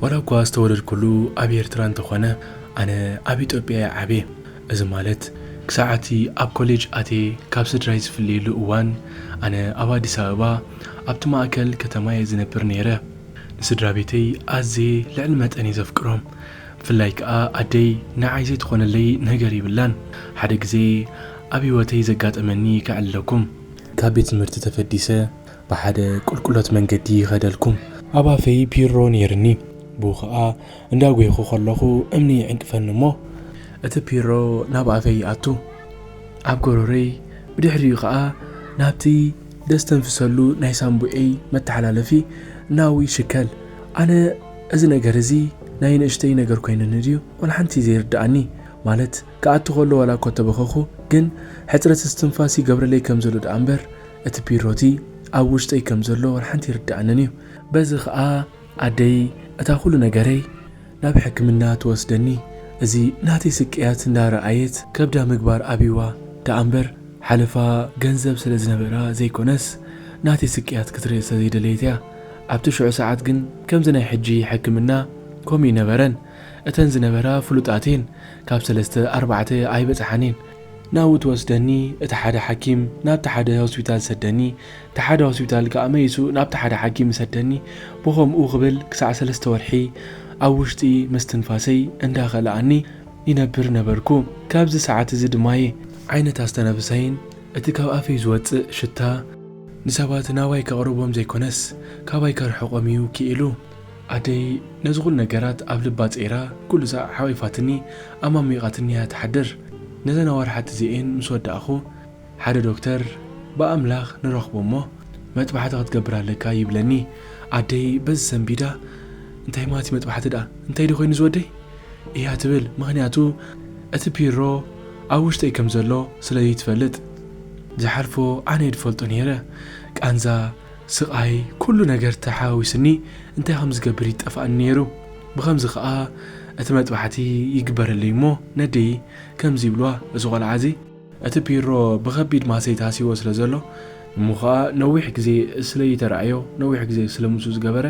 ዋላ እኳ ዝተወለድኩሉ ኣብ ኤርትራ እንተኾነ፣ ኣነ ኣብ ኢትዮጵያ እየ ዓብየ። እዚ ማለት፣ ክሳዕ እቲ ኣብ ኮሌጅ ኣትየ ካብ ስድራይ ዝፍለየሉ እዋን፣ ኣነ ኣብ ኣዲስ ኣበባ ኣብቲ ማእከል ከተማ እየ ዝነብር ነይረ። ንስድራ ቤተይ ኣዝየ ልዕሊ መጠን እየ ዘፍቅሮም። ብፍላይ ከኣ ኣደይ ንዓይ ዘይትኾነለይ ነገር የብላን። ሓደ ግዜ ኣብ ህይወተይ ዘጋጠመኒ ከዕልለኩም። ካብ ቤት ትምህርቲ ተፈዲሰ ብሓደ ቁልቁለት መንገዲ ይኸደልኩም። ኣብ ኣፈይ ፒሮ ነይርኒ። ብኡ ኸኣ እንዳጎይኹ ከለኹ እምኒ ይዕንቅፈኒ እሞ እቲ ፒሮ ናብ ኣፈይ ይኣቱ። ኣብ ጎረረይ ብድሕሪኡ ኸኣ ናብቲ ደስተንፍሰሉ ናይ ሳምቡኤይ መተሓላለፊ ናዊ ይሽከል። ኣነ እዚ ነገር እዚ ናይ ንእሽተይ ነገር ኮይኑኒ ድዩ? ወላ ሓንቲ ዘይርድኣኒ። ማለት ክኣቱ ከሎ ዋላ እኳ ተበኸኹ፣ ግን ሕጽረት እስትንፋስ ይገብረለይ ከም ዘሎ ደኣ እምበር እቲ ፒሮቲ ኣብ ውሽጠይ ከም ዘሎ ወላ ሓንቲ ይርድኣንን እዩ። በዚ ኸኣ ኣደይ እታ ኩሉ ነገረይ ናብ ሕክምና ትወስደኒ። እዚ ናተይ ስቅያት እንዳረኣየት ከብዳ ምግባር ኣብይዋ ደኣ እምበር ሓለፋ ገንዘብ ስለ ዝነበራ ዘይኮነስ ናተይ ስቅያት ክትርኢ ስለ ዘይደለየት እያ። ኣብቲ ሽዑ ሰዓት ግን ከምዚ ናይ ሕጂ ሕክምና ከምኡ ይነበረን። እተን ዝነበራ ፍሉጣት እየን። ካብ ሰለስተ ኣርባዕተ ኣይበጽሓን እየን። ናብኡ ትወስደኒ፣ እቲ ሓደ ሓኪም ናብቲ ሓደ ሆስፒታል ሰደኒ፣ እቲ ሓደ ሆስፒታል ከኣ መይሱ ናብቲ ሓደ ሓኪም ይሰደኒ። ብኸምኡ ክብል ክሳዕ ሰለስተ ወርሒ ኣብ ውሽጢ ምስትንፋሰይ እንዳኸልኣኒ ይነብር ነበርኩ። ካብዚ ሰዓት እዚ ድማ እየ ዓይነት ኣስተናፍሳይን እቲ ካብ ኣፈይ ዝወጽእ ሽታ ንሰባት ናባይ ከቕርቦም ዘይኮነስ ካባይ ከርሕቖም እዩ ክኢሉ። ኣደይ ነዚ ኩሉ ነገራት ኣብ ልባ ጸይራ ኩሉ ሳዕ ሓቒፋትኒ ኣማሚቓትኒ እያ ትሓድር። ነዘን ኣዋርሓት እዚኤን ምስ ወዳእኹ ሓደ ዶክተር ብኣምላኽ ንረኽቦ እሞ መጥባሕቲ ክትገብር ኣለካ ይብለኒ። ኣደይ በዚ ሰንቢዳ እንታይ ማለት እዩ መጥባሕቲ ደኣ? እንታይ ድዩ ኮይኑ ዝወደይ? እያ ትብል። ምኽንያቱ እቲ ፒሮ ኣብ ውሽጠይ ከም ዘሎ ስለ ዘይትፈልጥ። ዝሓልፎ ኣነ እየ ዝፈልጦ ነይረ። ቃንዛ፣ ስቓይ፣ ኩሉ ነገር ተሓዋዊስኒ እንታይ ከም ዝገብር ይጠፍኣኒ ነይሩ። ብኸምዚ ኸኣ እቲ መጥባሕቲ ይግበረለይ እሞ ነደይ ከምዚ ይብልዋ፣ እዚ ቖልዓ እዚ እቲ ፒሮ ብኸቢድ ማሰይቲ ሃስይዎ ስለ ዘሎ እሞ ኸኣ ነዊሕ ግዜ ስለ ይተራእዮ፣ ነዊሕ ግዜ ስለ ምስኡ ዝገበረ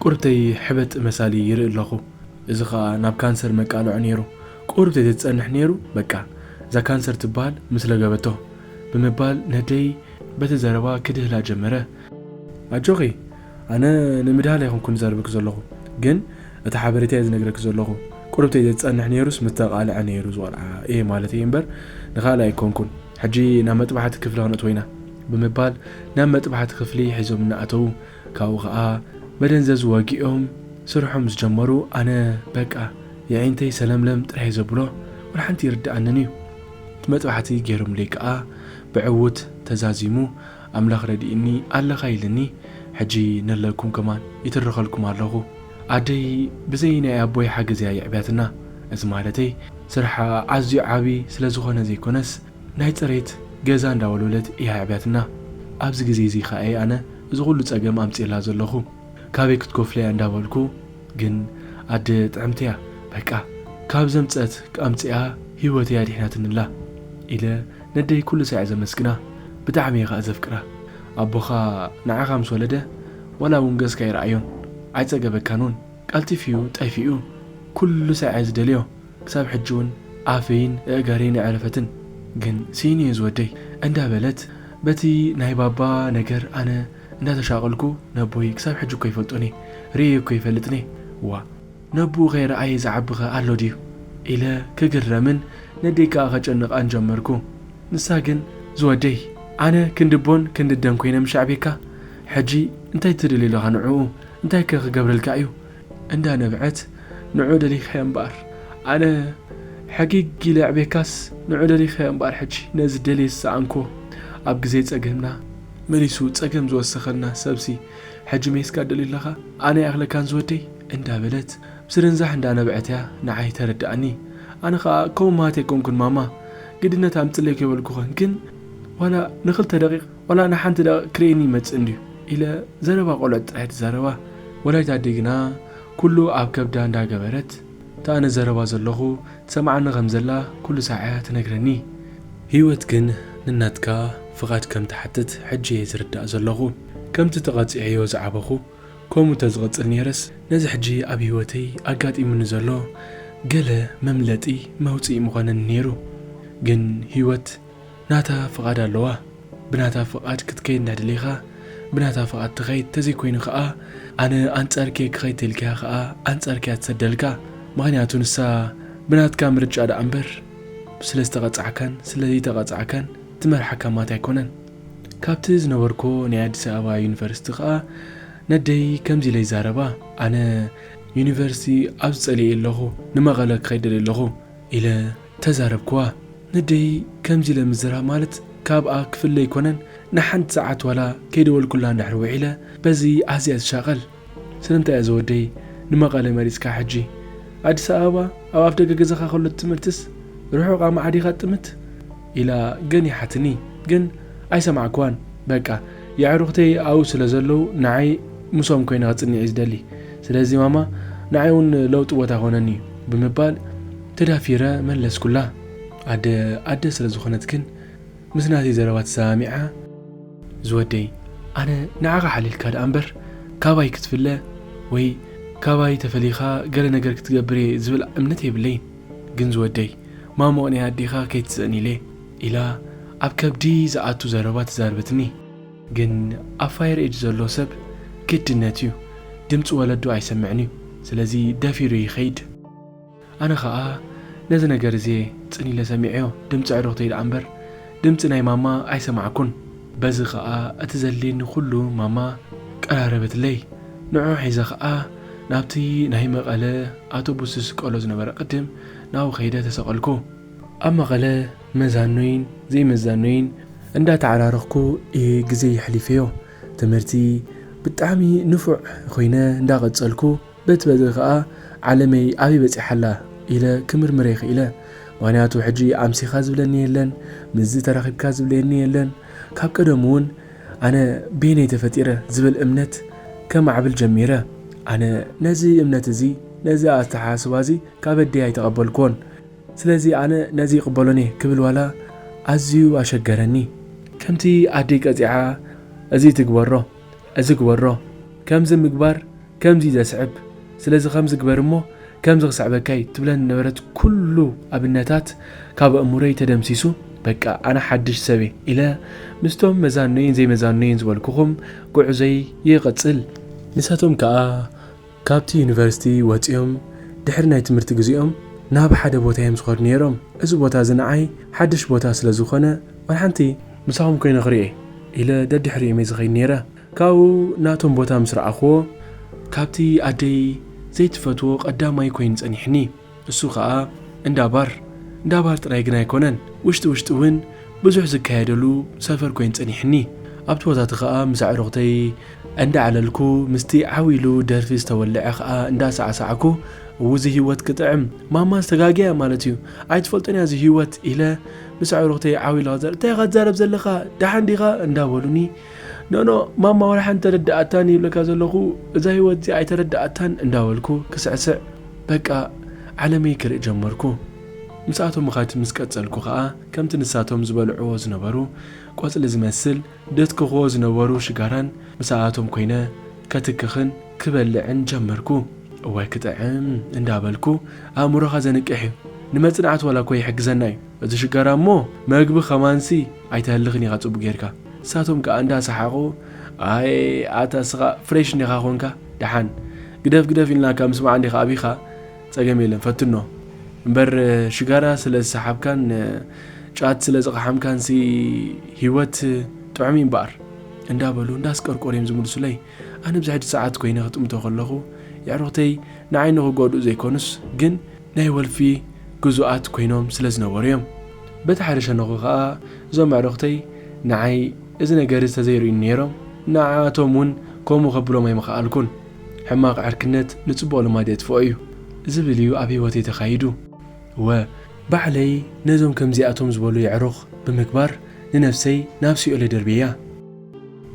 ቁርብተይ ሕበጥ መሳሊ ይርኢ ኣለኹ። እዚ ኸኣ ናብ ካንሰር መቃልዑ ነይሩ። ቁርብተይ ተዝጸንሕ ነይሩ በቃ እዛ ካንሰር ትበሃል ምስለ ገበቶ ብምባል ነደይ በቲ ዘረባ ክድህላ ጀመረ። ኣጆኺ፣ ኣነ ንምድሃል ኣይኮንኩን ዝዛረበኪ ዘለኹ፣ ግን እቲ ሓበሬታ እየ ዝነግረኪ ዘለኹ። ቁርብተይ ዘዝጸንሕ ነይሩስ ምተቓልዐ ነይሩ ዝቖልዓ እየ ማለት እየ እምበር ንኻልእ ኣይኮንኩን። ሕጂ ናብ መጥባሕቲ ክፍሊ ከነእትዎ ኢና ብምባል ናብ መጥባሕቲ ክፍሊ ሒዞም እናኣተዉ ካብኡ ኸኣ መደንዘዚ ወጊኦም ስርሖም ዝጀመሩ ኣነ በቃ የዒንተይ ሰለምለም ጥራይ ዘብሎ ወላ ሓንቲ ይርድኣንን እዩ። እቲ መጥባሕቲ ገይሮምለይ ከኣ ብዕዉት ተዛዚሙ ኣምላኽ ረዲእኒ ኣለኻ ኢልኒ። ሕጂ ነለኩም ከማን ይትርኸልኩም ኣለኹ። ኣደይ ብዘይ ናይ ኣቦይ ሓገዝ እያ የዕብያትና። እዚ ማለተይ ስርሓ ኣዝዩ ዓቢ ስለ ዝኾነ ዘይኮነስ ናይ ጽሬት ገዛ እንዳወልወለት እያ የዕብያትና። ኣብዚ ግዜ እዚ ኸኣ እየ ኣነ እዚ ኩሉ ጸገም ኣምጽኤላ ዘለኹ። ካበይ ክትከፍሎ እያ እንዳበልኩ ግን ኣደ ጥዕምቲ እያ በቃ ካብ ዘምጸት ኣምጺኣ ህይወተይ ኣድሒናትንላ ኢለ ነደይ ኩሉ ሳዕ ዘመስግና። ብጣዕሚ እየ ኸኣ ዘፍቅራ። ኣቦኻ ንዓኻ ምስ ወለደ ዋላ እውን ገጽካ ኣይረኣዮን ኣይጸገበካን እውን ቀልጢፉ እዩ ጠፊኡ። ኩሉ ሳዕ እየ ዝደልዮ። ክሳብ ሕጂ እውን ኣፈይን ኣእጋረይን ኣዕረፈትን። ግን ስኢነ እየ ዝወደይ እንዳበለት በቲ ናይ ባባ ነገር ኣነ እንዳተሻቐልኩ ነቦይ ክሳብ ሕጂ እኮ ይፈልጦኒ ርእየ እኮ ይፈልጥኒ። ዋ ነብኡ ከይረኣየ ዝዓቢ ኸ ኣሎ ድዩ ኢለ ክግረምን ነደይ ከኣ ከጨንቓን ጀመርኩ። ንሳ ግን ዝወደይ ኣነ ክንዲ ቦን ክንዲ ደም ኮይነ ምሻዕቤካ ሕጂ እንታይ ትደልዮ ኣለኻ ንዕኡ እንታይ ከ ክገብረልካ እዩ እንዳነብዐት ንዑ ደሊኻ እምበኣር ኣነ ሕጊግ ኢለ ዕቤካስ ንዑ ደሊኻ እምበኣር ሕጂ ነዚ ደልየ ዝሰኣንኮ ኣብ ግዜ ጸገምና መሊሱ ጸገም ዝወሰኸልና ሰብሲ ሕጂ ሜስካ ደልዩ ኣለኻ ኣነ ይኣኽለካን ዝወደይ እንዳበለት ብስርንዛሕ እንዳነበዐት እያ ንዓይ ተረድኣኒ። ኣነ ኸኣ ከምኡ ማለት ኣይኮንኩን ማማ ግድነት ኣምጽለይ ከይበልኩኸን ግን ዋላ ንኽልተ ደቂቕ ዋላ ንሓንቲ ደቂቕ ክርእየኒ ይመጽእ እንድዩ ኢለ ዘረባ ቆልዑት ጥራሕ ትዛረባ። ወላዲት ኣደይ ግና ኩሉ ኣብ ከብዳ እንዳገበረት እታ ኣነ ዘረባ ዘለኹ ትሰምዓኒ ከም ዘላ ኩሉ ሳዕ እያ ትነግረኒ። ህይወት ግን ንናትካ ፍቓድ ከም ትሓትት ሕጂ እየ ዝርዳእ ዘለኹ። ከምቲ ተቐጺዐዮ ዝዓበኹ ከምኡ ተዝቕጽል ነይረስ፣ ነዚ ሕጂ ኣብ ህይወተይ ኣጋጢሙኒ ዘሎ ገለ መምለጢ መውጽኢ ምኾነኒ ነይሩ። ግን ህይወት ናታ ፍቓድ ኣለዋ። ብናታ ፍቓድ ክትከይድ እንዳደለኻ፣ ብናታ ፍቓድ ትኸይድ፣ ተዘይኮይኑ ኸኣ፣ ኣነ ኣንጻርኪ ክኸይድ ተልኪያ ኸኣ፣ ኣንጻርኪ እያ ትሰደልካ። ምኽንያቱ ንሳ ብናትካ ምርጫ ደኣ እምበር፣ ስለ ዝተቐጻዕካን ስለ ዘይተቐጻዕካን ትመርሓካ ማለት ኣይኮነን። ካብቲ ዝነበርኩ ናይ ኣዲስ ኣበባ ዩኒቨርሲቲ ኸኣ፣ ነደይ ከምዚ ኢለ ይዛረባ፣ ኣነ ዩኒቨርሲቲ ኣብ ዝጸልየ ኣለኹ፣ ንመቐለ ክኸይድ ደልየ ኣለኹ ኢለ ተዛረብክዋ። ነደይ ከምዚ ኢለ ምዝራብ ማለት ካብኣ ክፍለ ኣይኮነን። ንሓንቲ ሰዓት ዋላ ከይደወልኩላ እንድሕር ውዒለ፣ በዚ ኣዝያ ትሻቐል። ስለምንታይ እያ ዝወደይ ንመቐለ መሪጽካ ሕጂ? ኣዲስ ኣበባ ኣብ ኣፍ ደገ ገዛኻ ከሎ ትምህርትስ ርሑቕ ኣማዕዲኻ ጥምት? ኢላ ገኒሓትኒ፣ ግን ኣይሰማዕክዋን። በቃ፣ የዕሩኽተይ ኣብኡ ስለ ዘለዉ ንዓይ ምስኦም ኮይነ ክጽንዕ እየ ዝደሊ። ስለዚ ማማ፣ ንዓይ እውን ለውጢ ቦታ ኮነኒ እዩ ብምባል ተዳፊረ መለስኩላ። ኣደ ኣደ ስለ ዝኾነት ግን ምስ ናተይ ዘረባ ተሰማሚዓ፣ ዝወደይ፣ ኣነ ንዓኻ ሓሊልካ ደኣ እምበር ካባይ ክትፍለ ወይ ካባይ ተፈሊኻ ገለ ነገር ክትገብር እየ ዝብል እምነት የብለይን። ግን ዝወደይ፣ ማሞቕ ናይ ኣዴኻ ከይትስእን ኢለ፣ ኢላ ኣብ ከብዲ ዝኣቱ ዘረባ ተዛረበትኒ። ግን ኣብ ፋየር ኤጅ ዘሎ ሰብ ግድነት እዩ፣ ድምፂ ወለዱ ኣይሰምዕን እዩ። ስለዚ ደፊሩ ይኸይድ። ኣነ ኸኣ ነዚ ነገር እዚ ጽን ኢለ ሰሚዐዮ፣ ድምጺ ኣዕሩኽተይ ደኣ እምበር፣ ድምጺ ናይ ማማ ኣይሰማዕኩን። በዚ ኸኣ እቲ ዘድልየኒ ኩሉ ማማ ቀራረበትለይ። ንዑ ሒዘ ኸኣ ናብቲ ናይ መቐለ ኣውቶቡስ ዝስቀሎ ዝነበረ ቅድም ናብኡ ከይደ ተሰቐልኩ። ኣብ መቐለ መዛኖይን ዘይመዛኖይን እንዳተዓራረኽኩ እየ ግዜ የሕሊፈዮ። ትምህርቲ ብጣዕሚ ንፉዕ ኮይነ እንዳቐጸልኩ፣ በቲ በዚ ኸኣ ዓለመይ ኣበይ በጺሓ ኣላ ኢለ ክምርምር ይኽእለ። ምኽንያቱ ሕጂ ኣምሲኻ ዝብለኒ የለን፣ ምስዚ ተራኺብካ ዝብለየኒ የለን። ካብ ቀደሙ እውን ኣነ በየነይ ተፈጢረ ዝብል እምነት ከማዕብል ጀሚረ። ኣነ ነዚ እምነት እዚ፣ ነዚ ኣተሓሳስባ እዚ ካብ ኣደይ ኣይተቐበልኩዎን። ስለዚ ኣነ ነዚ ይቕበሎን እየ ክብል ዋላ ኣዝዩ ኣሸገረኒ። ከምቲ ኣደይ ቀጺዓ፣ እዚ ትግበሮ፣ እዚ ግበሮ፣ ከምዚ ምግባር ከምዚ ዘስዕብ፣ ስለዚ ከምዚ ግበር እሞ ከምዚ ክስዕበካ እዩ ትብለኒ ነበረት ኩሉ ኣብነታት ካብ ኣእምሮይ ተደምሲሱ፣ በቃ ኣነ ሓድሽ ሰብ እየ ኢለ ምስቶም መዛኖይን ዘይመዛኖይን ዝበልኩኹም ጉዕዞይ ይቕጽል። ንሳቶም ከኣ ካብቲ ዩኒቨርሲቲ ወጺኦም ድሕሪ ናይ ትምህርቲ ግዜኦም ናብ ሓደ ቦታ እዮም ዝኸዱ ነይሮም። እዚ ቦታ እዚ ንዓይ ሓድሽ ቦታ ስለ ዝኾነ፣ ዋላ ሓንቲ ምሳኹም ኮይነ ክርእየ ኢለ ደድሕሪኦም እየ ዝኸይድ ነይረ። ካብኡ ናቶም ቦታ ምስ ረኣኽዎ፣ ካብቲ ኣደይ ዘይትፈትዎ ቀዳማይ ኮይኑ ጸኒሕኒ። እሱ ኸኣ እንዳ ባር፣ እንዳ ባር ጥራይ ግን ኣይኮነን፣ ውሽጢ ውሽጢ እውን ብዙሕ ዝካየደሉ ሰፈር ኮይኑ ጸኒሕኒ። ኣብቲ ቦታ እቲ ኸኣ ምስ ኣዕሩኽተይ እንዳዕለልኩ፣ ምስቲ ዓው ኢሉ ደርፊ ዝተወልዐ ኸኣ እንዳሳዕሳዕኩ፣ "እውዚ ህይወት ክጥዕም፣ ማማስ ተጋግያ ማለት እዩ፣ ኣይትፈልጦን እያ እዚ ህይወት" ኢለ ምስ ኣዕሩኽተይ ዓው ኢለ ክዛረብ፣ "እንታይ ኢኻ ትዛረብ ዘለኻ? ደሓን ዲኻ?" እንዳበሉኒ፣ "ኖኖ፣ ማማ ዋላ ሓንቲ ተረድኣታን ይብለካ ዘለኹ፣ እዛ ህይወት እዚኣ ኣይተረድኣታን" እንዳበልኩ ክስዕስዕ፣ በቃ ዓለመይ ክርኢ ጀመርኩ። ምስኣቶም ምኻድ ምስ ቀጸልኩ ኸኣ፣ ከምቲ ንሳቶም ዝበልዕዎ ዝነበሩ ቆጽሊ ዝመስል ደትክኽዎ ዝነበሩ ሽጋራን ምስኣቶም ኮይነ ከትክኽን ክበልዕን ጀመርኩ። እዋይ ክጥዕም እንዳበልኩ፣ ኣእምሮኻ ዘንቅሕ እዩ። ንመጽናዕቲ ዋላ እኮ ይሕግዘና እዩ። እዚ ሽጋራ እሞ መግቢ ከማንሲ ኣይተህልኽን ኢኻ ጽቡቕ ጌርካ። ንሳቶም ከኣ እንዳሰሓቑ፣ ኣይ ኣታ እስኻ ፍሬሽ እንዲኻ ኮንካ፣ ደሓን ግደፍ ግደፍ ኢልናካ ምስማዕ እንዲኻ ኣቢኻ፣ ጸገም የለን ፈትኖ። እምበር ሽጋራ ስለ ዝሰሓብካን ጫት ስለ ዝቐሓምካንሲ ህይወት ጥዑም እዩ እምበኣር እንዳበሉ እንዳስቀርቆሩ እዮም ዝምልሱለይ። ኣነ ብዝሕጂ ሰዓት ኮይነ ክጥምቶ ከለኹ፣ የዕሩኽተይ ንዓይ ንኽጎድኡ ዘይኮኑስ፣ ግን ናይ ወልፊ ግዙኣት ኮይኖም ስለ ዝነበሩ እዮም። በቲ ሓደ ሸነኹ ኸኣ፣ እዞም ኣዕሩኽተይ ንዓይ እዚ ነገር እዚ ተዘይርእዩኒ ነይሮም፣ ንዓኣቶም እውን ከምኡ ከብሎም ኣይምኸኣልኩን። ሕማቕ ዕርክነት ንጽቡቕ ልማድ የጥፍኦ እዩ ዝብል እዩ ኣብ ህይወተይ ተኻይዱ። እወ፣ ባዕለይ ነዞም ከምዚኣቶም ዝበሉ የዕሩኽ ብምግባር ንነብሰይ ናብ ሲኦል የደርብያ።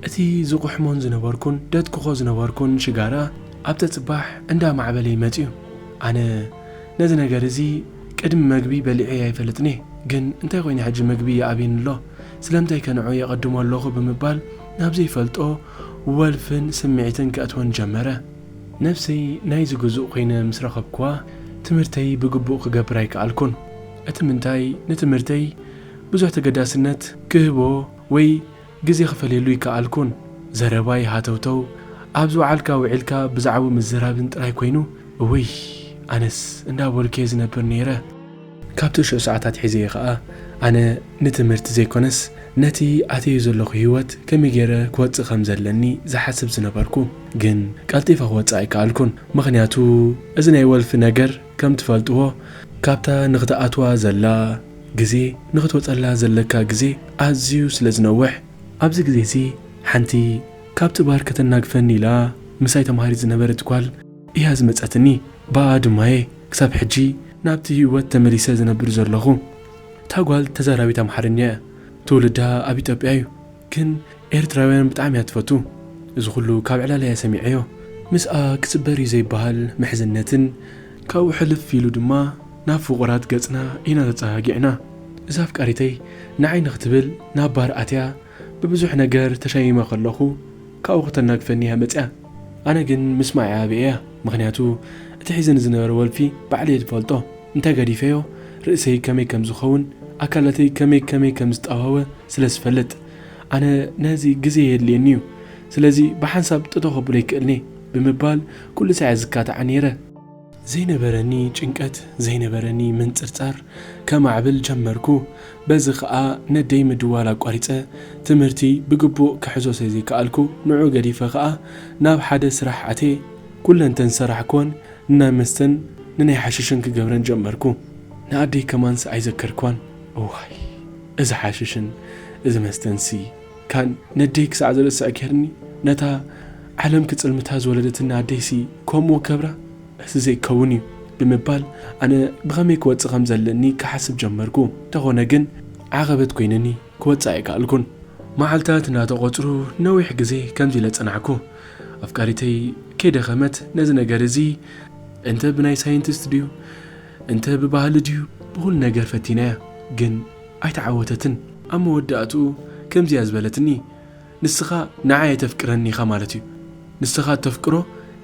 እቲ ዝቑሕሞን ዝነበርኩን ደትክኾ ዝነበርኩን ሽጋራ ኣብ ተጽባሕ እንዳ ማዕበለይ መጽዩ። ኣነ ነዚ ነገር እዚ ቅድሚ መግቢ በሊዐ ኣይፈልጥን እየ፣ ግን እንታይ ኮይኑ ሕጂ መግቢ ይኣብየኒ ኣሎ? ስለምንታይ ከ ንዑ የቐድሞ ኣለኹ ብምባል ናብ ዘይፈልጦ ወልፍን ስምዒትን ከእትወን ጀመረ። ነፍሰይ ናይ ዝግዙእ ኮይነ ምስ ረኸብኩዋ፣ ትምህርተይ ብግቡእ ክገብር ኣይከኣልኩን። እቲ ምንታይ፣ ንትምህርተይ ብዙሕ ተገዳስነት ክህቦ ወይ ግዜ ክፈልየሉ ይከኣልኩን። ዘረባይ ሃተውተው፣ ኣብ ዝወዓልካ ውዒልካ ብዛዕቡ ምዝራብን ጥራይ ኮይኑ፣ እውይ፣ ኣነስ እንዳበልኩ እየ ዝነብር ነይረ። ካብቲ ሽዑ ሰዓታት ሒዘ እየ ኸኣ፣ ኣነ ንትምህርቲ ዘይኮነስ፣ ነቲ ኣትየ ዘለኹ ህይወት ከመይ ገይረ ክወጽእ ከም ዘለኒ ዝሓስብ ዝነበርኩ። ግን ቀልጢፈ ክወጽእ ኣይከኣልኩን። ምኽንያቱ፣ እዚ ናይ ወልፊ ነገር፣ ከም ትፈልጥዎ፣ ካብታ ንኽትኣትዋ ዘላ ግዜ ንኽትወጸላ ዘለካ ግዜ ኣዝዩ ስለ ዝነውሕ፣ ኣብዚ ግዜ እዚ ሓንቲ ካብቲ ባር ከተናግፈኒ ኢላ ምሳይ ተማሃሪት ዝነበረት ጓል እያ ዝመጸትኒ። ብኣ ድማ እየ ክሳብ ሕጂ ናብቲ ህይወት ተመሊሰ ዝነብር ዘለኹ። እታ ጓል ተዛራቢት ኣምሓርኛ እያ። ትውልዳ ኣብ ኢትዮጵያ እዩ፣ ግን ኤርትራውያን ብጣዕሚ እያ ትፈቱ። እዚ ኩሉ ካብ ዕላላ እያ ሰሚዐዮ። ምስኣ ክጽበር እዩ ዘይበሃል ምሕዝነትን ካብኡ ሕልፍ ኢሉ ድማ ናብ ፍቑራት ገጽና ኢና ተጸጋጊዕና። እዛ ኣፍቃሪተይ ንዓይ ንኽትብል ናብ ባር ኣትያ ብብዙሕ ነገር ተሻሚመ ከለኹ ካብኡ ክተናግፈኒ እያ መጽያ። ኣነ ግን ምስማዕ እያ ኣበየ እያ። ምኽንያቱ እቲ ሒዝኒ ዝነበረ ወልፊ ባዕለይ እየ ዝፈልጦ። እንተ ገዲፈዮ ርእሰይ ከመይ ከም ዝኸውን፣ ኣካላተይ ከመይ ከመይ ከም ዝጠዋወ ስለ ዝፈልጥ፣ ኣነ ነዚ ግዜ የድልየኒ እዩ። ስለዚ ብሓንሳብ ጠጠው ከብሎ ይክእልኒ ብምባል ኩሉ ሳዕ እየ ዝካታዓ ነይረ። ዘይነበረኒ ጭንቀት፣ ዘይነበረኒ ምንጽርጻር ከማዕብል ጀመርኩ። በዚ ኸኣ ነደይ ምድዋል ኣቋሪጸ። ትምህርቲ ብግቡእ ክሕዞ ስለ ዘይከኣልኩ፣ ንዑ ገዲፈ ኸኣ ናብ ሓደ ስራሕ ኣትየ። ኩለንተን ዝሰራሕክወን እንዳ መስተን ንናይ ሓሽሽን ክገብረን ጀመርኩ። ንኣደይ ከማንስ ኣይዘከርክዋን። እዋይ፣ እዚ ሓሽሽን እዚ መስተንሲ ካን ነደይ ክሳዕ ዝርስዕ ጌርኒ። ነታ ዓለም ክጽልምታ ዝወለደትኒ ኣደይሲ ከምኡ ክገብራ? እዚ ዘይከውን እዩ ብምባል ኣነ ብኸመይ ክወጽእ ከም ዘለኒ ክሓስብ ጀመርኩ። እንተኾነ ግን ዓቐበት ኮይነኒ ክወጽእ ኣይከኣልኩን። መዓልታት እናተቖጽሩ ነዊሕ ግዜ ከምዚ ኢለ ጸናሕኩ። ኣፍቃሪተይ ከይደኸመት ነዚ ነገር እዚ እንተ ብናይ ሳይንቲስት ድዩ እንተ ብባህሊ ድዩ ብኹሉ ነገር ፈቲናያ፣ ግን ኣይተዓወተትን። ኣብ መወዳእትኡ ከምዚ እያ ዝበለትኒ፣ ንስኻ ንዓይ ኣይተፍቅረኒ ኢኻ ማለት እዩ። ንስኻ እተፍቅሮ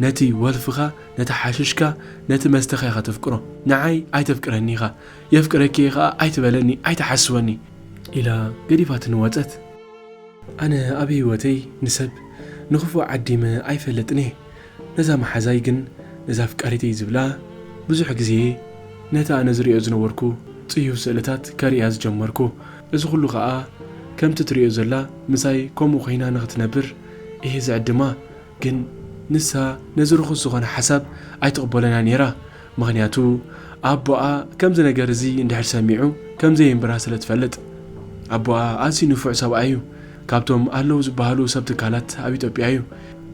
ነቲ ወልፍኻ፣ ነቲ ሓሽሽካ፣ ነቲ መስተኻ ኢኻ ተፍቅሮ። ንዓይ ኣይተፍቅረኒ ኢኻ። የፍቅረኪ እየ ኸኣ ኣይትበለኒ፣ ኣይትሓስወኒ ኢላ ገዲፋትኒ ወጸት። ኣነ ኣብ ህይወተይ ንሰብ ንኽፉእ ዓዲመ ኣይፈልጥን እየ። ነዛ መሓዛይ ግን፣ ነዛ ኣፍቃሪተይ ዝብላ፣ ብዙሕ ግዜ ነቲ ኣነ ዝርእዮ ዝነበርኩ ጽዩፍ ስእልታት ከርእያ ዝጀመርኩ። እዚ ኩሉ ኸኣ ከምቲ ትርእዮ ዘላ ምሳይ ከምኡ ኮይና ንኽትነብር እየ ዝዕድማ። ግን ንሳ ነዚ ርኹስ ዝኾነ ሓሳብ ኣይትቕበሎን እያ ነይራ። ምኽንያቱ ኣቦኣ ከምዚ ነገር እዚ እንድሕር ሰሚዑ ከም ዘየንብራ ስለ ትፈልጥ። ኣቦኣ ኣዝዩ ንፉዕ ሰብኣይ እዩ። ካብቶም ኣለዉ ዝበሃሉ ሰብ ትካላት ኣብ ኢትዮጵያ እዩ።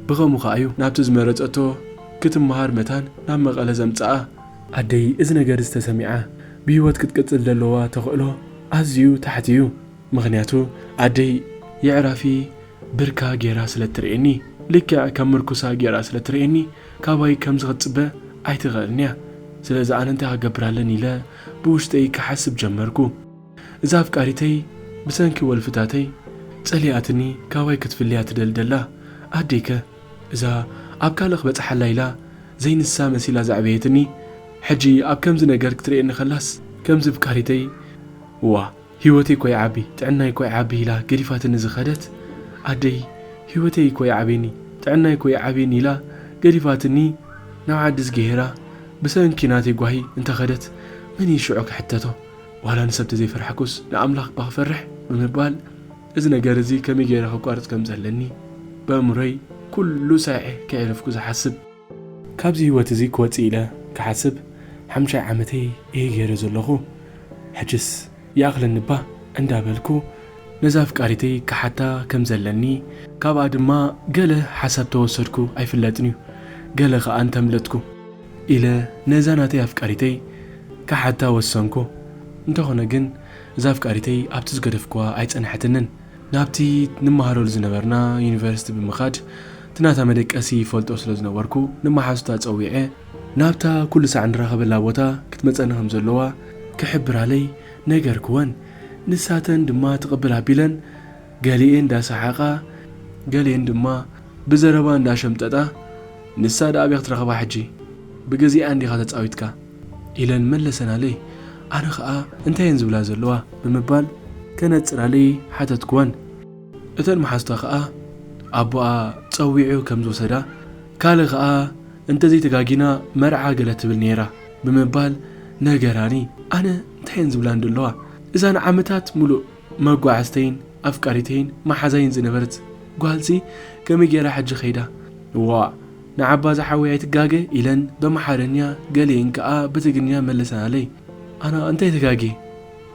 ብኸምኡ ኸኣ እዩ ናብቲ ዝመረጸቶ ክትመሃር መታን ናብ መቐለ ዘምጽኣ። ኣደይ እዚ ነገር እዚ ተሰሚዓ ብህይወት ክትቅጽል ዘለዋ ተኽእሎ ኣዝዩ ታሕቲ እዩ። ምኽንያቱ ኣደይ የዕራፊ ብርካ ጌራ ስለ እትርእየኒ፣ ልክዕ ከም ምርኩሳ ጌራ ስለ እትርእየኒ፣ ካባይ ከምዚ ክትጽበ ኣይትኽእልን እያ። ስለዚ ኣነ እንታይ ክገብር ኣለኒ ኢለ ብውሽጠይ ክሓስብ ጀመርኩ። እዛ ኣፍቃሪተይ ብሰንኪ ወልፍታተይ ጸሊኣትኒ ካባይ ክትፍለያ ትደሊ ደላ። ኣደይከ እዛ ኣብ ካልእ ክበጽሓላ ኢላ ዘይንሳ መሲላ ዘዕበየትኒ፣ ሕጂ ኣብ ከምዚ ነገር ክትርእየኒ ከላስ ከምዚ ኣፍቃሪተይ፣ ዋ፣ ህይወተይ እኮ ይዓቢ፣ ጥዕናይ እኮ ይዓቢ ኢላ ገዲፋትኒ ዝኸደት ኣደይ፣ ህይወተይ እኮ ይዓብየኒ፣ ጥዕናይ እኮ ይዓብየኒ ኢላ ገዲፋትኒ ናብ ዓዲ ዝገሄራ ብሰንኪ ናተይ ጓሂ እንተኸደት መን እዩ ሽዑ ክሕተቶ? ዋላ ንሰብ ተዘይፈራሕኩስ ንኣምላኽ እባ ክፈርሕ ብምባል፣ እዚ ነገር እዚ ከመይ ገይረ ከቋርጽ ከም ዘለኒ ብኣእምሮይ ኩሉ ሳዕ ከየዕረፍኩ ዝሓስብ። ካብዚ ህይወት እዚ ክወጽእ ኢለ ክሓስብ ሓምሻይ ዓመተይ እየ ገይረ ዘለኹ። ሕጅስ ይኣኽለኒ እባ እንዳበልኩ ነዛ ኣፍቃሪተይ ክሓታ ከም ዘለኒ፣ ካብኣ ድማ ገለ ሓሳብ ተወሰድኩ ኣይፍለጥን እዩ፣ ገለ ከኣ እንተምለጥኩ ኢለ ነዛ ናተይ ኣፍቃሪተይ ክሓታ ወሰንኩ። እንተኾነ ግን እዛ ኣፍቃሪተይ ኣብቲ ዝገደፍኩዋ ኣይጸንሐትንን። ናብቲ ንመሃረሉ ዝነበርና ዩኒቨርሲቲ ብምኻድ፣ እቲ ናታ መደቀሲ ይፈልጦ ስለ ዝነበርኩ፣ ንመሓዙታ ጸዊዐ፣ ናብታ ኩሉ ሳዕ ንራኸበላ ቦታ ክትመጸኒ ከም ዘለዋ ክሕብራለይ ነገርክወን። ንሳተን ድማ ትቕብል ኣቢለን፣ ገሊኤን እንዳሰሓቓ፣ ገሊኤን ድማ ብዘረባ እንዳሸምጠጣ፣ "ንሳ ደኣ ኣበይ ክትረኽባ ሕጂ? ብግዜኣ እንዲኻ ተጻዊትካ?" ኢለን መለሰናለይ። ኣነ ኸኣ "እንታይ እየን ዝብላ ዘለዋ?" ብምባል ከነጽራለይ ሓተትኩወን። እተን መሓዝታ ኸኣ ኣቦኣ ጸዊዑ ከም ዝወሰዳ፣ ካልእ ኸኣ "እንተዘይተጋጊና መርዓ ገለ ትብል ነይራ" ብምባል ነገራኒ። ኣነ "እንታይ እየን ዝብላ እንደለዋ? እዛ ንዓመታት ሙሉእ መጓዕዝተይን ኣፍቃሪተይን መሓዛይን ዝነበረት ጓልሲ ከመይ ገይራ ሕጂ ከይዳ?" "እዋ፣ ንዓባ ዝሓወይ ኣይትጋገ" ኢለን በምሓረኛ፣ ገሊኤን ከኣ ብትግርኛ መለሰናለይ። ኣነ "እንታይ ተጋጌ?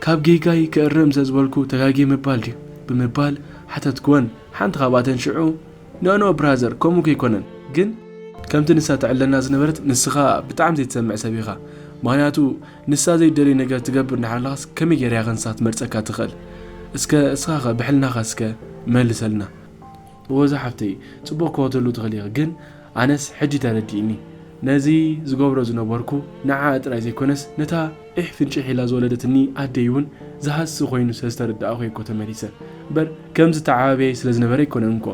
ካብ ጌጋይ ክእረም ስለ ዝበልኩ ተጋጌ ምባል ድዩ?" ብምባል ሓተትኩወን። ሓንቲ ካብኣተን ሽዑ "ኖ፣ ኖ ብራዘር፣ ከምኡ ከይኮነን። ግን ከምቲ ንሳ ትዕለና ዝነበረት፣ ንስኻ ብጣዕሚ ዘይትሰምዕ ሰብ ኢኻ። ምኽንያቱ ንሳ ዘይደልዮ ነገር ትገብር እንድሕር ኣለኻስ ከመይ ገይራ እያ ንሳ ክትመርጸካ ትኽእል? እስከ እስኻኸ ብሕልናኻ እስከ መልሰልና?" "ወዛ ሓፍተይ፣ ጽቡቕ ክትህሉ ትኽእሊ ኢኺ፣ ግን ኣነስ ሕጂ ተረዲእኒ። ነዚ ዝገብሮ ዝነበርኩ ንዓኣ ጥራይ ዘይኮነስ፣ ነታ ዒሕ ፍንጭሕ ኢላ ዝወለደትኒ ኣደይ እውን ዝሃሲ ኮይኑ ስለ ዝተረዳእኹ እየ እኮ ተመሊሰ። እምበር ከምዚ ተዓባብያይ ስለ ዝነበረ ኣይኮነን እኮ።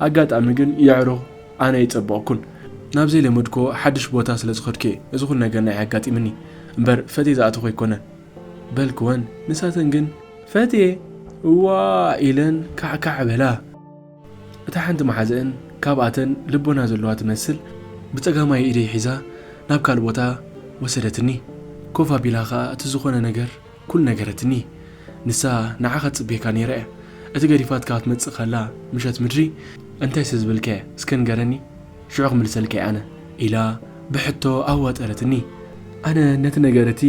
ኣጋጣሚ ግን የዕሩኽ ኣነ ኣይጸበቕኩን። ናብ ዘይለመድኮ ሓድሽ ቦታ ስለ ዝኸድኩ እየ እዚ ኩሉ ነገር ንዓይ ኣጋጢምኒ። እምበር ፈትየ ዝኣተኹ ኣይኮነን" በልክወን። ንሳተን ግን "ፈትየ እዋ" ኢለን ካዕካዕ በላ። እታ ሓንቲ መሓዘአን ካብኣተን ልቦና ዘለዋ ትመስል፣ ብጸጋማይ ኢደይ ሒዛ ናብ ካልእ ቦታ ወሰደትኒ። ኮፍ ኣቢላ ኸኣ እቲ ዝኾነ ነገር ኩሉ ነገረትኒ። ንሳ "ንዓኻ ትጽበየካ ነይራ እያ። እቲ ገዲፋትካ ክትመጽእ ከላ ምሸት ምድሪ እንታይ ስለ ዝበልካያ እስከ ንገረኒ፣ ሽዑ ክምልሰልካ እየ ኣነ" ኢላ ብሕቶ ኣዋጠረትኒ። ኣነ ነቲ ነገር እቲ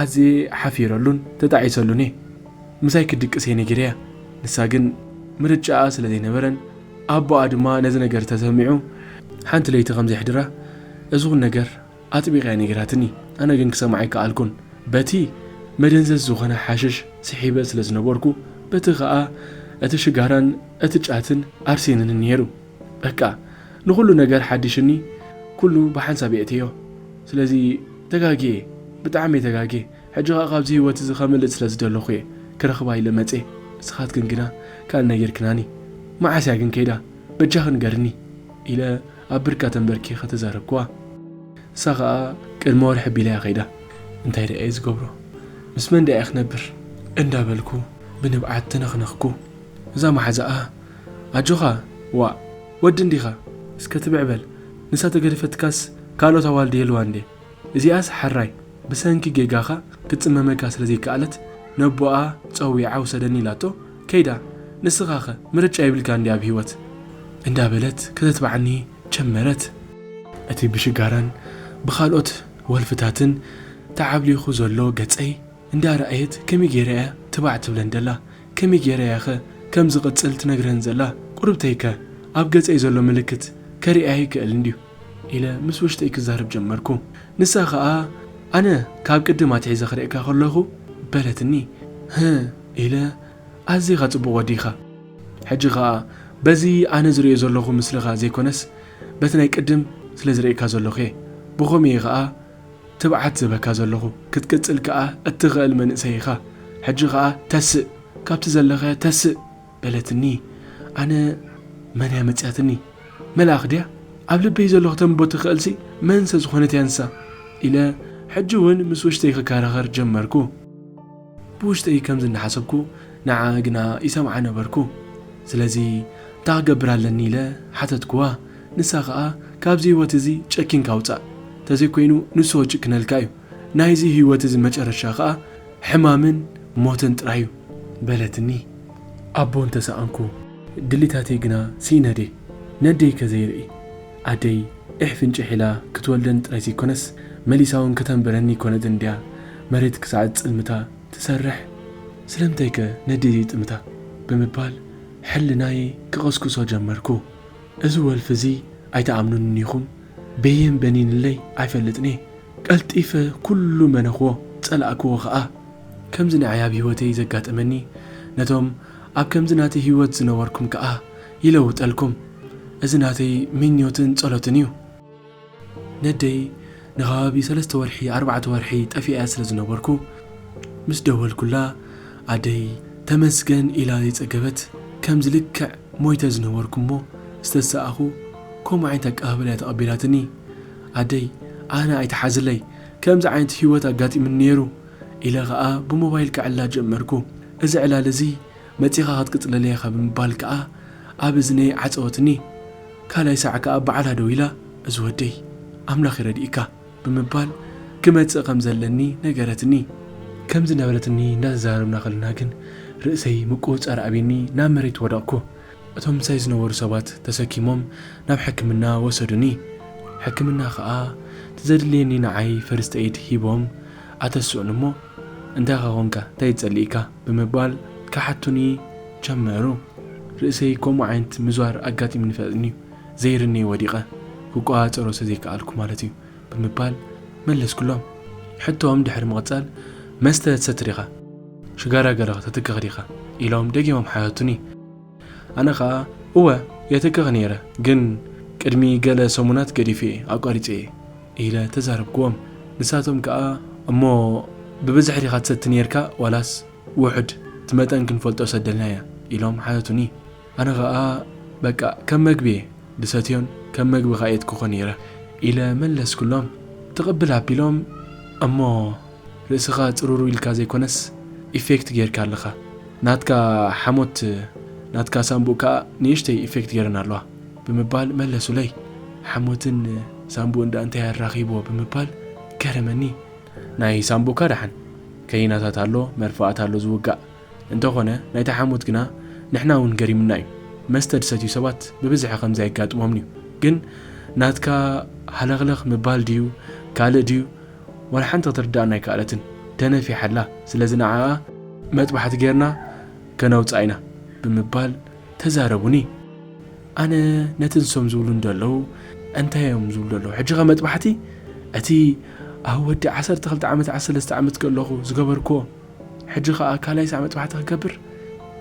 ኣዝየ ሓፊረሉን ተጣዒሰሉን እየ። ምሳይ ክትድቅስ እየ ነጊረያ። ንሳ ግን ምርጫኣ ስለ ዘይነበረን ኣቦኣ ድማ ነዚ ነገር ተሰሚዑ ሓንቲ ለይቲ ከም ዘሕድራ እዚ ኩሉ ነገር ኣጥቢቓ እያ ነጊራትኒ። ኣነ ግን ክሰምዓ ኣይከኣልኩን። በቲ መደንዘዝ ዝኾነ ሓሽሽ ስሒበ ስለ ዝነበርኩ፣ በቲ ኸኣ እቲ ሽጋራን እቲ ጫትን ኣርሴንንን ነይሩ። በቃ ንኹሉ ነገር ሓዲሽኒ፣ ኩሉ ብሓንሳብ የእትዮ። ስለዚ ተጋግየ፣ ብጣዕሚ ተጋግየ። ሕጂ ኸኣ ካብዚ ህይወት እዚ ከምልጥ ስለ ዝደለኹ እየ ክረኽባ ኢለ መጽየ። ንስኻትክን ግና ካልእ ነጊርክናኒ። መዓስ እያ ግን ከይዳ? በጃኺ ንገርኒ ኢለ ኣብ ብርካ ተንበርኪኸ ተዛረብክዋ። ንሳ ኸኣ ቅድሚ ወርሒ ኣቢላ እያ ከይዳ። እንታይ ደኣ እየ ዝገብሮ? ምስ መን ደኣ እየ ክነብር? እንዳበልኩ ብንብዓት ተነኽነኽኩ። እዛ መሓዛኣ ኣጆኻ፣ ዋእ፣ ወዲ እንዲኻ፣ እስከ ትብዕ በል። ንሳ ተገደፈትካስ ካልኦት ኣዋልድ የልዋን ድየ? እዚኣስ ሓራይ ብሰንኪ ጌጋኻ ክትጽመመካ ስለ ዘይከኣለት ነቦኣ ጸዊዓ ውሰደኒ ኢላቶ ከይዳ። ንስኻኸ ምርጫ የብልካን ድዩ ኣብ ህይወት? እንዳበለት ከተትብዓኒ ጀመረት። እቲ ብሽጋራን ብኻልኦት ወልፍታትን ተዓብሊኹ ዘሎ ገጸይ እንዳረኣየት ከመይ ገይራ እያ ትባዕ ትብለን ዘላ? ከመይ ገይራ እያኸ ከም ዝቕጽል ትነግረን ዘላ? ቁሩብተይከ ኣብ ገጸይ ዘሎ ምልክት ከርእያ ይክእል እንድዩ? ኢለ ምስ ውሽጠይ ክዛረብ ጀመርኩ። ንሳ ኸኣ ኣነ ካብ ቅድም ኣትሒዘ ክርእየካ ከለኹ በለትኒ። "ህእ" ኢለ ኣዚኻ ጽቡቕ ወዲ ኢኻ። ሕጂ ኸኣ በዚ ኣነ ዝርእዮ ዘለኹ ምስልኻ ዘይኮነስ በቲ ናይ ቅድም ስለ ዝርእየካ ዘለኹ እየ። ብኸምኡ እየ ኸኣ ትብዓት ዝህበካ ዘለኹ። ክትቅጽል ከኣ እትኽእል መንእሰይ ኢኻ። ሕጂ ኸኣ ተስእ፣ ካብቲ ዘለኻዮ ተስእ በለትኒ። ኣነ መን እያ መጺኣትኒ? መልኣኽ ድያ? ኣብ ልበይ ዘሎ ክተንብቦ ትኽእልሲ መን ስለ ዝኾነት እያ ንሳ? ኢለ ሕጂ እውን ምስ ውሽጠይ ክከራኸር ጀመርኩ። ብውሽጠይ ከምዚ እናሓሰብኩ ንዓ ግና ይሰምዓ ነበርኩ። ስለዚ እንታይ ክገብር ኣለኒ ኢለ ሓተትክዋ። ንሳ ኸኣ ካብዚ ህይወት እዚ ጨኪንካ ውጻእ፣ ተዘይኮይኑ ንሱ ክጭክነልካ እዩ። ናይዚ ህይወት እዚ መጨረሻ ኸኣ ሕማምን ሞትን ጥራይ እዩ በለትኒ። ኣቦ እንተሰኣንኩ ድሊታተይ ግና ስኢነ ድየ? ነደይ ከ ዘይርኢ? ኣደይ ዒሕ ፍንጭሕ ኢላ ክትወልደን ጥራይ ዘይኮነስ መሊሳ እውን ከተንብረኒ ኣይኮነትን ድያ መሬት ክሳዕ ዝጽልምታ ትሰርሕ? ስለምንታይከ ነደይ ዘይጥምታ? ብምባል ሕልናይ ክቐስቅሶ ጀመርኩ። እዚ ወልፊ እዚ ኣይትኣምኑንን ኢኹም፣ በየን በኒንለይ ኣይፈልጥን እየ። ቀልጢፈ ኩሉ መነኽዎ፣ ጸላእክዎ ኸኣ። ከምዚ ንዓይ ኣብ ህይወተይ ዘጋጠመኒ፣ ነቶም ኣብ ከምዚ ናተይ ህይወት ዝነበርኩም ከኣ ይለውጠልኩም። እዚ ናተይ ምኞትን ጸሎትን እዩ። ነደይ ንኸባቢ ሰለስተ ወርሒ፣ ኣርባዕተ ወርሒ ጠፊኣ ስለ ዝነበርኩ፣ ምስ ደወልኩላ፣ ኣደይ ተመስገን ኢላ ዘይጸገበት፣ ከምዚ ልክዕ ሞይተ ዝነበርኩ እሞ፣ ዝተሰኣኹ ከምኡ ዓይነት ኣቀባብላ እያ ተቐቢላትኒ። ኣደይ፣ ኣነ ኣይትሓዝለይ፣ ከምዚ ዓይነት ህይወት ኣጋጢምኒ ነይሩ ኢለ ኸኣ ብሞባይል ክዕላ ጀመርኩ። እዚ ዕላል እዚ መጺኻ ክትቅጽለለይ ኢኻ ብምባል ከኣ ኣብ እዝነይ ዓጸወትኒ። ካልኣይ ሳዕ ከኣ ባዕላ ደው ኢላ፣ እዚ ወደይ ኣምላኽ ይረድእካ ብምባል ክመጽእ ከም ዘለኒ ነገረትኒ። ከምዚ እናበለትኒ እንዳተዛረብና ከለና ግን ርእሰይ ምቁጽጻር ኣብኒ ናብ መሬት ወደቕኩ። እቶም ምሳይ ዝነበሩ ሰባት ተሰኪሞም ናብ ሕክምና ወሰዱኒ። ሕክምና ኸኣ እቲ ዘድልየኒ ንዓይ ፈርስት ኤድ ሂቦም ኣተስኡኒ እሞ፣ እንታይ ኸ ኾንካ እንታይ ይጸልእካ ብምባል ክሓቱኒ ጀመሩ። ርእሰይ ከምኡ ዓይነት ምዝዋር ኣጋጢሙኒ ፈጥኒ ዘይርነይ ወዲቐ ክቆጻጸሮ ስለ ዘይከኣልኩ ማለት እዩ ብምባል መለስኩሎም። ሕቶኦም ድሕሪ ምቕጻል መስተ ትሰቲ ዲኻ? ሽጋራ ገለ ተትክኽ ዲኻ? ኢሎም ደጊሞም ሓተቱኒ። ኣነ ኸኣ እወ የትክኽ ነይረ፣ ግን ቅድሚ ገለ ሰሙናት ገዲፈ እየ ኣቋሪጸ እየ ኢለ ተዛረብክዎም። ንሳቶም ከኣ እሞ ብብዝሒ ዲኻ ትሰቲ ነይርካ ዋላስ ውሑድ? እቲ መጠን ክንፈልጦ ሰደልና እያ ኢሎም ሓተቱኒ። ኣነ ኸኣ በቃ ከም መግቢ እየ ድሰትዮን ከም መግቢ ኸኣ የትክኾ ነይረ ኢለ መለስኩሎም። ትቕብል ኣቢሎም እሞ ርእስኻ ጽሩሩ ኢልካ ዘይኮነስ ኢፌክት ጌርካ ኣለኻ። ናትካ ሓሞት ናትካ ሳምቡእ ከኣ ንእሽተይ ኢፌክት ጌረን ኣለዋ ብምባል መለሱለይ። ሓሞትን ሳምቡእን ደኣ እንታይ ኣራኺብዎ ብምባል ገረመኒ። ናይ ሳምቡእካ ደሓን ከኒናታት ኣሎ፣ መርፍኣት ኣሎ ዝውጋእ። እንተኾነ ናይታ ሓሞት ግና ንሕና እውን ገሪሙና እዩ። መስተ ድሰትዩ ሰባት ብብዝሒ ከምዚ ኣይጋጥሞምን እዩ። ግን ናትካ ሃለኽለኽ ምባል ድዩ ካልእ ድዩ ዋላ ሓንቲ ክትርድኣና ኣይከኣለትን። ተነፊሓ ኣላ። ስለዚ ንዓኣ መጥባሕቲ ጌርና ከነውጽኣ ኢና ብምባል ተዛረቡኒ። ኣነ ነቲ ንሶም ዝብሉ እንደለዉ እንታይ እዮም ዝብሉ ዘለዉ? ሕጂ ኸ መጥባሕቲ እቲ ኣብ ወዲ ዓሰርተ ክልተ ዓመት ዓሰርተ ሰለስተ ዓመት ከለኹ ዝገበርክዎ ሕጂ ኸኣ ካልኣይ ሳዕ መጥባሕቲ ክገብር?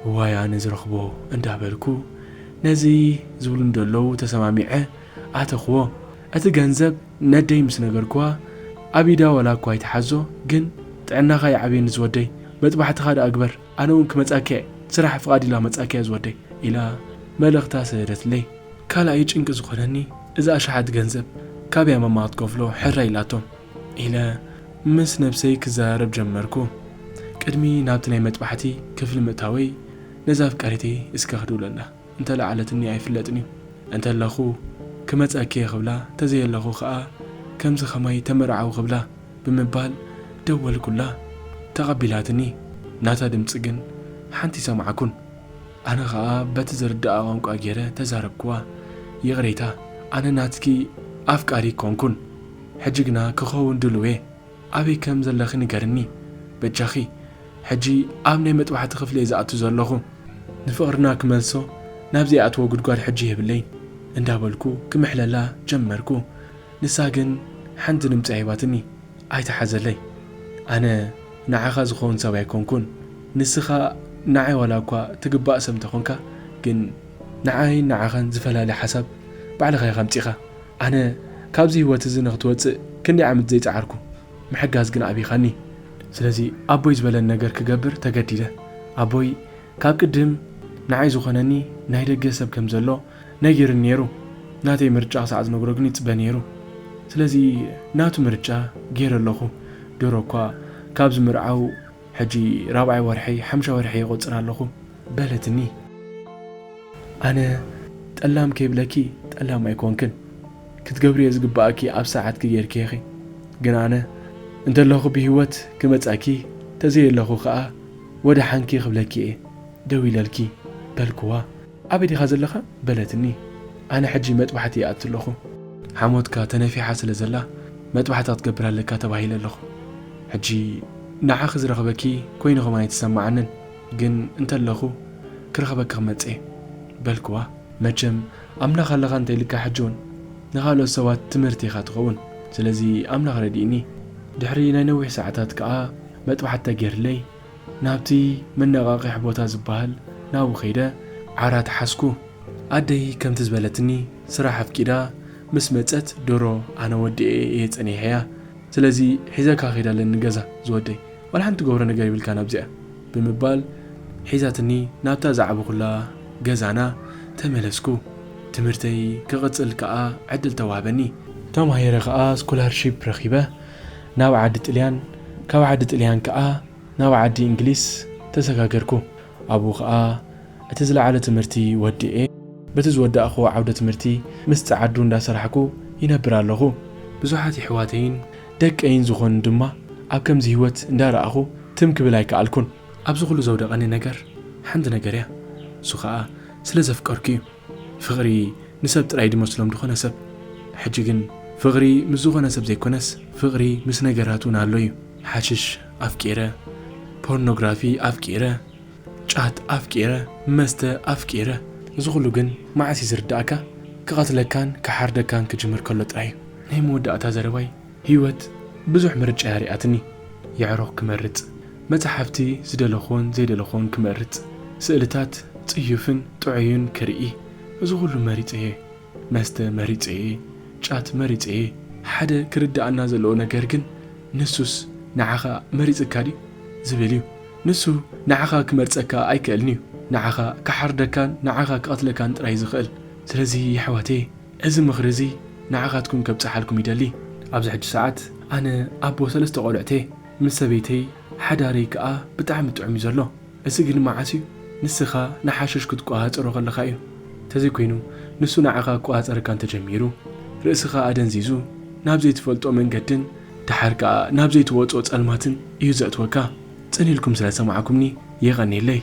እዋይ ኣነ ዝረኽቦ እንዳበልኩ ነዚ ዝብሉ እንደለዉ ተሰማሚዐ ኣተኽዎ። እቲ ገንዘብ ነደይ ምስ ነገርክዋ ኣብ ኢዳ ዋላ እኳ ኣይትሓዞ፣ ግን ጥዕናኻ ይዓብየኒ ዝወደይ፣ መጥባሕትኻ ደኣ ግበር፣ ኣነ እውን ክመጻኪ እየ፣ ስራሕ ፍቓድ ኢላ መጻኪ እያ ዝወደይ ኢላ መልእኽታ ሰደደትለይ። ካልኣይ ጭንቂ ዝኾነኒ እዛ ኣሽሓት ገንዘብ ካበይ ኣማማ ክትከፍሎ ሕራይ ኢላቶም ኢለ ምስ ነብሰይ ክዘራረብ ጀመርኩ። ቅድሚ ናብቲ ናይ መጥባሕቲ ክፍሊ ምእታወይ ነዛ ኣፍቃሪተይ እስከ ክድውለላ እንተለዓለትኒ ኣይፍለጥን እዩ። እንተለኹ ክመጸኪ እየ ክብላ፣ እንተዘየለኹ ኸኣ ከምዚ ኸማይ ተመርዓዊ ክብላ ብምባል ደወልኩላ። ተቐቢላትኒ። ናታ ድምጺ ግን ሓንቲ ሰማዕኩን። ኣነ ኸኣ በቲ ዝርድኣ ቋንቋ ገይረ ተዛረብክዋ። ይቕሬታ፣ ኣነ ናትኪ ኣፍቃሪ ኣይኮንኩን። ሕጂ ግና ክኸውን ድሉው እየ። ኣበይ ከም ዘለኺ ንገርኒ በጃኺ። ሕጂ ኣብ ናይ መጥባሕቲ ክፍሊ እየ ዝኣቱ ዘለኹ። ንፍቕርና ክመልሶ ናብዚ ይኣትዎ ጉድጓድ ሕጂ የብለይን እንዳበልኩ ክምሕለላ ጀመርኩ። ንሳ ግን ሓንቲ ድምጺ ሂባትኒ። ኣይትሓዘለይ። ኣነ ንዓኻ ዝኸውን ሰብ ኣይኮንኩን። ንስኻ ንዓይ ዋላ እኳ ትግባእ ሰብ እንተኾንካ፣ ግን ንዓይን ንዓኻን ዝፈላለ ሓሳብ ባዕልኻ ኢኻ ኣምጺኻ። ኣነ ካብዚ ህይወት እዚ ንኽትወጽእ ክንደይ ዓመት ዘይጸዓርኩ፣ ምሕጋዝ ግን ኣቢኻኒ። ስለዚ ኣቦይ ዝበለኒ ነገር ክገብር ተገዲደ። ኣቦይ ካብ ቅድም ንዓይ ዝኾነኒ ናይ ደገ ሰብ ከም ዘሎ ነጊሩኒ ነይሩ። ናተይ ምርጫ ክሳዕ ዝነግሮ ግን ይጽበ ነይሩ። ስለዚ ናቱ ምርጫ ገይረ ኣለኹ። ድሮ እኳ ካብ ዝምርዓው ሕጂ ራብዓይ ወርሒ፣ ሓምሻይ ወርሒ ይቆጽር ኣለኹ በለትኒ። ኣነ ጠላም ከይብለኪ ጠላም ኣይኮንክን። ክትገብርዮ ዝግብኣኪ ኣብ ሰዓትኪ ጌርኪ ኢኺ። ግን ኣነ እንተለኹ ብህይወት ክመጻኪ፣ ተዘየለኹ ከኣ ወደ ሓንኪ ክብለኪ እየ። ደው ኢለልኪ በልክዋ። ኣበይ ዲኻ ዘለኻ በለትኒ። ኣነ ሕጂ መጥባሕቲ ይኣቱ ኣለኹ። ሓሞትካ ተነፊሓ ስለ ዘላ መጥባሕቲ ክትገብር ኣለካ ተባሂለ ኣለኹ። ሕጂ ንዓኺ ዝረኽበኪ ኮይኑ ኸማን ኣይተሰማዓንን፣ ግን እንተለኹ ክረኽበኪ ክመጽእ እየ በልክዋ። መቸም ኣምላኽ ኣለኻ እንተ ኢልካ ሕጂ እውን ንኻልኦት ሰባት ትምህርቲ ኢኻ ትኸውን። ስለዚ ኣምላኽ ረዲእኒ። ድሕሪ ናይ ነዊሕ ሰዓታት ከኣ መጥባሕቲ ተገይርለይ ናብቲ መነቓቕሒ ቦታ ዝበሃል ናብኡ ከይደ ዓራት ሓዝኩ። ኣደይ ከምቲ ዝበለትኒ ስራሕ ኣፍቂዳ ምስ መጸት ድሮ ኣነ ወዲኤ እየ ጸኒሐያ። ስለዚ ሒዘካ ከይድ ኣለኒ ገዛ ዝወደይ፣ ዋላ ሓንቲ ገብሮ ነገር የብልካን ኣብዚኣ ብምባል ሒዛትኒ ናብታ ዝዓበኹላ ገዛና ተመለስኩ። እቲ ትምህርተይ ክቕጽል ከኣ ዕድል ተዋህበኒ። ተማሂረ ከኣ ስኮላርሺፕ ረኺበ ናብ ዓዲ ጥልያን፣ ካብ ዓዲ ጥልያን ከኣ ናብ ዓዲ እንግሊዝ ተሰጋገርኩ። ኣብኡ ከኣ እቲ ዝለዓለ ትምህርቲ ወዲኤ፣ በቲ ዝወዳእክዎ ዓውደ ትምህርቲ ምስ ጸዓዱ እንዳሰራሕኩ ይነብር ኣለኹ። ብዙሓት የሕዋተይን ደቀይን ዝኾኑ ድማ ኣብ ከምዚ ህይወት እንዳረኣኹ ትም ክብል ኣይከኣልኩን። ኣብዚ ኩሉ ዘውደቐኒ ነገር ሓንቲ ነገር እያ። እሱ ኸኣ ስለ ዘፍቀርኩ እዩ። ፍቕሪ ንሰብ ጥራይ ድመስሎም ዝኾነ ሰብ። ሕጂ ግን ፍቕሪ ምስ ዝኾነ ሰብ ዘይኮነስ፣ ፍቕሪ ምስ ነገራት እውን ኣሎ እዩ። ሓሽሽ ኣፍቂረ፣ ፖርኖግራፊ ኣፍቂረ፣ ጫት ኣፍቂረ፣ መስተ ኣፍቂረ። እዚ ኩሉ ግን መዓስ እዩ ዝርዳእካ? ክቐትለካን ክሓርደካን ክጅምር ከሎ ጥራይ እዩ። ናይ መወዳእታ ዘረባይ፣ ህይወት ብዙሕ ምርጫ እያ ሪኣትኒ። የዕሩኽ ክመርጽ፣ መጽሓፍቲ ዝደለኹዎን ዘይደለኹዎን ክመርጽ፣ ስእልታት ጽዩፍን ጥዑይን ክርኢ፣ እዚ ኩሉ መሪጸ እየ። መስተ መሪጸ እየ፣ ጫት መሪጸ እየ። ሓደ ክርድኣና ዘለዎ ነገር ግን፣ ንሱስ ንዓኻ መሪጽካ ድዩ ዝብል እዩ። ንሱ ንዓኻ ክመርጸካ ኣይክእልን እዩ። ንዓኻ ክሓርደካን ንዓኻ ክቐትለካን ጥራይ ዝኽእል። ስለዚ የሕዋተይ፣ እዚ ምኽሪ እዚ ንዓኻትኩም ከብጽሓልኩም ይደሊ። ኣብዚ ሕጂ ሰዓት ኣነ ኣቦ ሰለስተ ቆልዑት እየ። ምስ ሰበይተይ ሓዳረይ ከኣ ብጣዕሚ ጥዑም እዩ ዘሎ። እዚ ግን መዓስ እዩ? ንስኻ ንሓሽሽ ክትቆጻጸሮ ከለኻ እዩ። እንተዘይኮይኑ ንሱ ንዓኻ ክቆጻጸረካ እንተጀሚሩ፣ ርእስኻ ኣደንዚዙ ናብ ዘይትፈልጦ መንገድን ደሓር ከኣ ናብ ዘይትወጾ ጸልማትን እዩ ዘእትወካ። ጽን ኢልኩም ስለ ሰማዕኩምኒ የቐንየለይ።